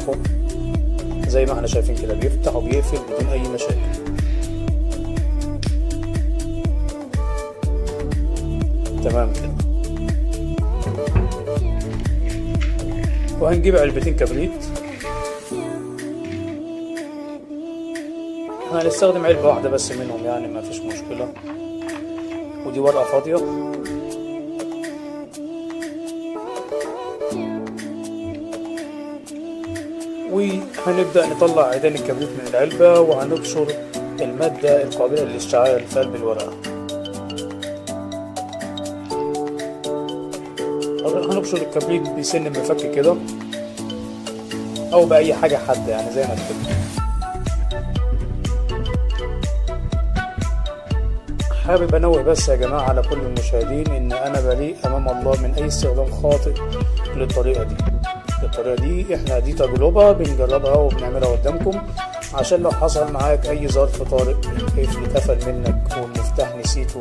هنفتحه زي ما احنا شايفين كده، بيفتح وبيقفل بدون اي مشاكل. تمام كده. وهنجيب علبتين كبريت. احنا هنستخدم علبة واحدة بس منهم، يعني ما فيش مشكلة. ودي ورقة فاضية. وهنبدأ نطلع عيدان الكبريت من العلبة، وهنبشر المادة القابلة للاشتعال في قلب الورقة. هنبشر الكبريت بسن مفك كده أو بأي حاجة حادة، يعني زي ما تحب. حابب أنوه بس يا جماعة على كل المشاهدين إن أنا بريء أمام الله من أي استخدام خاطئ للطريقة دي. الطريقة دي إحنا دي تجربة بنجربها وبنعملها قدامكم، عشان لو حصل معاك أي ظرف طارئ، قفل اتقفل منك والمفتاح نسيته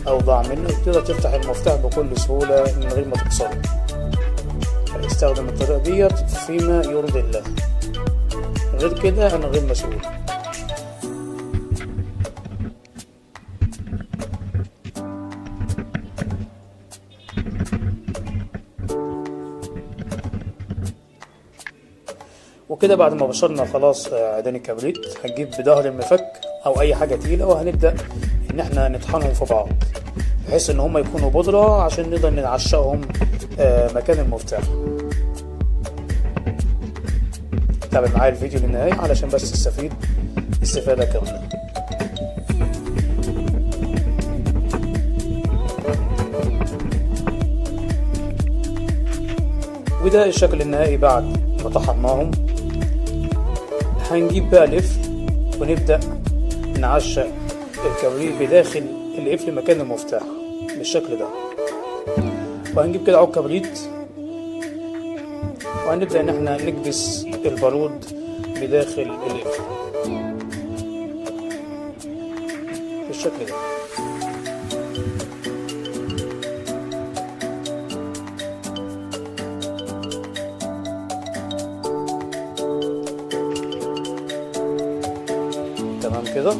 أو ضاع منك، تقدر تفتح المفتاح بكل سهولة من غير ما تكسره. فاستخدم الطريقة ديت فيما يرضي الله، غير كده أنا غير مسؤول. وكده بعد ما بشرنا خلاص عيدان الكبريت، هنجيب بظهر المفك او اي حاجه تقيله، وهنبدا ان احنا نطحنهم في بعض بحيث ان هم يكونوا بودره عشان نقدر نعشقهم مكان المفتاح. تابع معايا الفيديو للنهايه علشان بس تستفيد استفاده كامله. وده الشكل النهائي بعد ما طحناهم. هنجيب بقى القفل ونبدأ نعشق الكبريت بداخل القفل مكان المفتاح بالشكل ده. وهنجيب كده عود كبريت وهنبدأ إن احنا نكبس البارود بداخل القفل بالشكل ده. تمام كده.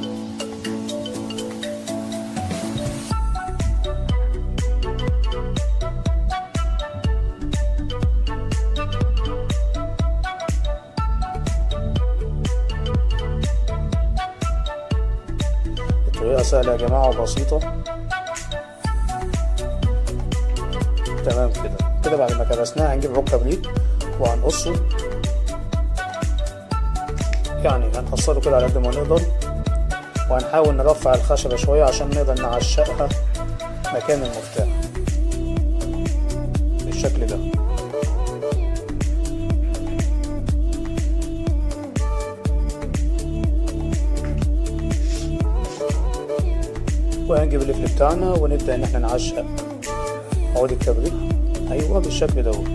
الطريقة سهلة يا جماعة وبسيطة. تمام كده. كده بعد ما كبسناها هنجيب عود كبريت وهنقصه، يعني هنقصره كده على قد ما نقدر، وهنحاول نرفع الخشبة شوية عشان نقدر نعشقها مكان المفتاح بالشكل ده. وهنجيب القفل بتاعنا ونبدأ إن احنا نعشق عود الكبريت، أيوة بالشكل دوت.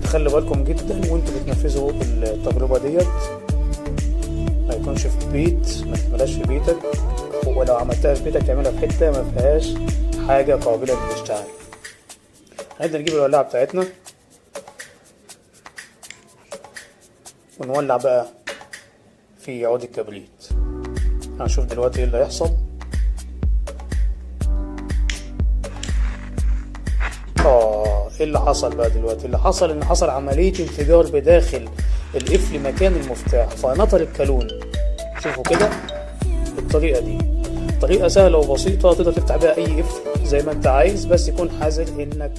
خلي بالكم جدا وانتوا بتنفذوا التجربة ديت، ما يكونش في بيت، ما تعملهاش في بيتك، ولو عملتها في بيتك تعملها في حتة ما فيهاش حاجة قابلة للاشتعال. هنبدأ نجيب الولاعة بتاعتنا ونولع بقى في عود الكبريت. هنشوف دلوقتي ايه اللي هيحصل. ايه اللي حصل بقى دلوقتي؟ اللي حصل ان حصل عملية انفجار بداخل القفل مكان المفتاح، فنطر الكالون. شوفوا كده الطريقة دي، طريقة سهلة وبسيطة تقدر تفتح بيها اي قفل زي ما انت عايز، بس يكون حذر انك